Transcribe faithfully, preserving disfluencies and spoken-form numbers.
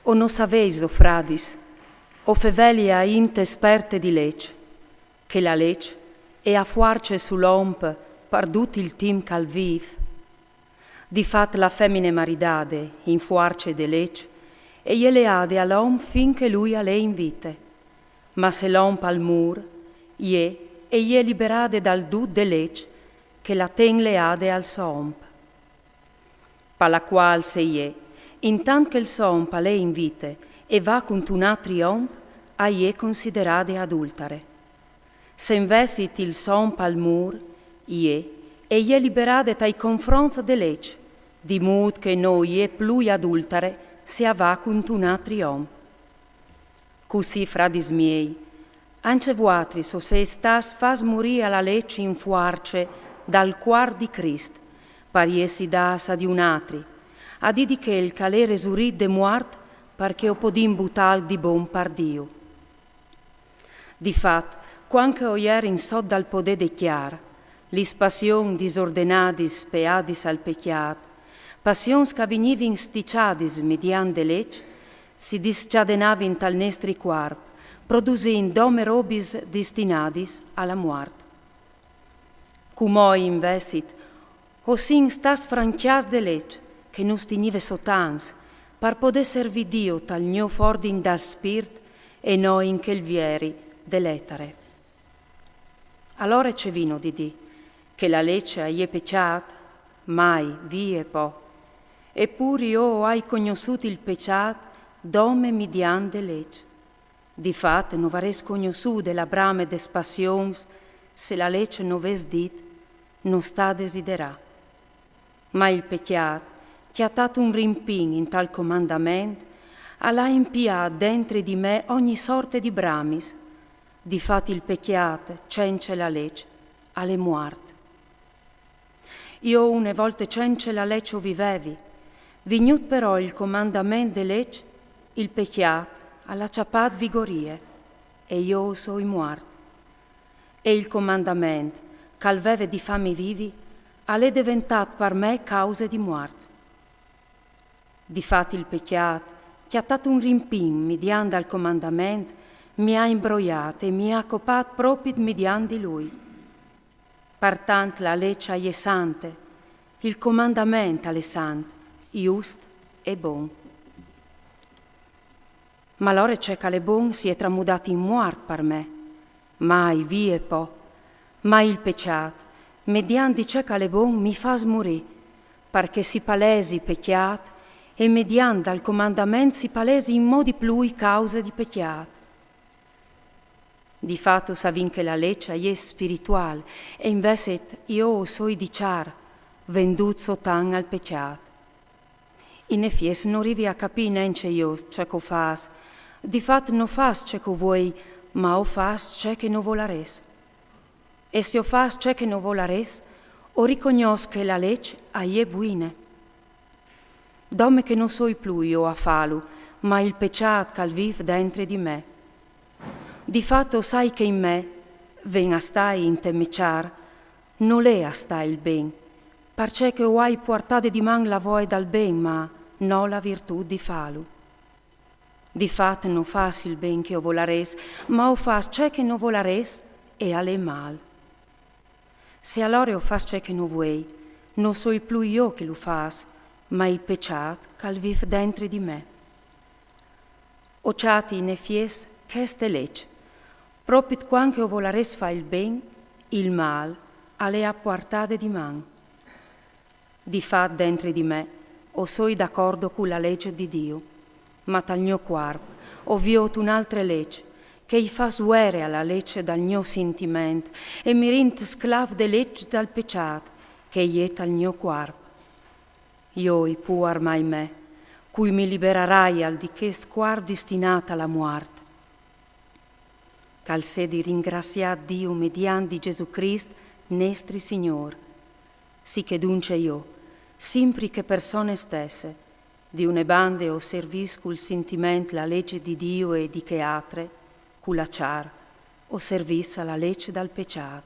O no savêso, fradis, o feveli a int esperte di leç, che la leç e à fuarce sul om par dut il timp ch'al vîf? Di fat la femine maridade, in fuarce de leç, e je leade al om fin che lui al è in vite. Ma se l'om al mûr, jê e je liberade dal dut de leç che la ten leade al so om. Pa la qual se jê, intant che il so om al è in vite e va cuntun altri om, a je considerade adultare. Se invezit il so om al mûr, jê e je liberade tai confronts de leç, di mût che no je plui adultare se a va cuntun altri om. Cussì, fradis miei, ancje vualtris o sês stâts fats murî a la leç in fuarce dal cuarp di Crist, par jessi dâts a di un altri, a dì di chel ch'al è resurît de muart, par che o podìn butâl di bon par Diu. Di fat, cuant che o jerin sot dal podê de Cjar, lis passions disordenadis peadis al pecjât, passions ch'a vignivin stiçadis midiant de leç, si discadenavin tal nestri cuarp, produsint dome robis distinadis a la muart. Cumò invezit, o sin stâts francjâts de leç che nus tignive sot ans, par podê servî Diu tal gno ordin dal spirt e no in chel vieri de letare. Alore ce vino di dî? Che la leç a je pecjât? Mai, vie po. Epûr jo o ai cognossût il pecjât dome midiant de leç. Di fat, no varès cognossude la brame des passions se la leç no ves dit: no sta a desiderâ. Ma il pecjât, cjatât un rimpin intal comandament, al à impiât dentri di me ogni sorte di bramis. Di fat il pecjât cence la leç al è muart. Jo une volte cence la leç o vivevi, vignût però il comandament de leç, il pecjât al à cjapât vigorie, e jo o soi muart. E il comandament, ch'al veve di fâmi vivi, al è deventât par me cause di muart. Di fat il pecjât, cjatât un rimpin midiant dal comandament, mi à imbroiât e mi à copât propit midiant di lui. Partant la leç a je sante, il comandament al è sant, just e bon. Ma alore ce ch'al è bon si è tramudât in muart par me. Mai, vie po. Ma il pecjât, midiant di ce ch'al è bon, mi fâs murî, par che si palesi pecjât, e midiant dal comandament si palesi inmò di plui cause di pecjât. Di fat o savìn che la leç a je spirituâl, e invezit jo o soi di Cjar, vendût sotan al pecjât. In efiets no rivi a capî nencje jo ce ch'o fâs. Di fat no fâs ce ch'o vuei, ma o fâs ce che no volarès. E se o fâs ce che no volarès, o ricognòs che la leç a je buine. Dome che no soi plui jo a fâlu, ma il pecjât ch'al vîf dentri di me. Di fat o sai che in me, ven a stâi inte me cjar, nol è a stâ il ben, parcè che o ai puartade diman la voie dal ben, ma no la virtût di fâlu. Di fat no fâs il ben che o volarès, ma o fâs ce che no volarès, e al è mâl. Se alore o fâs ce che no vuei, no soi plui jo che lu fâs, ma il pecjât ch'al vîf dentri di me. O cjati in efiets cheste leç: propit cuant che o volarès fâ il ben, il mâl al è a puartade diman. Di fat dentri di me o soi d'acordo cu la leç di Diu, ma tal gno cuarp o viôt une altre leç, che i fâs vuere a la leç dal gno sintiment, e mi rint sclâf de leç dal pecjât, che e je tal gno cuarp. Joi, puar mai me, cui mi liberaraial di chest cuarp distinât a la muart? Ch'al sedi ringraciât Diu midiant di Jesù Crist nestri Signôr. Sì che duncje jo, simpri che persone stesse, di une bande o servìs cul sintiment la leç di Diu e di chê altre, cu la cjar, o servìs a la leç dal pecjât.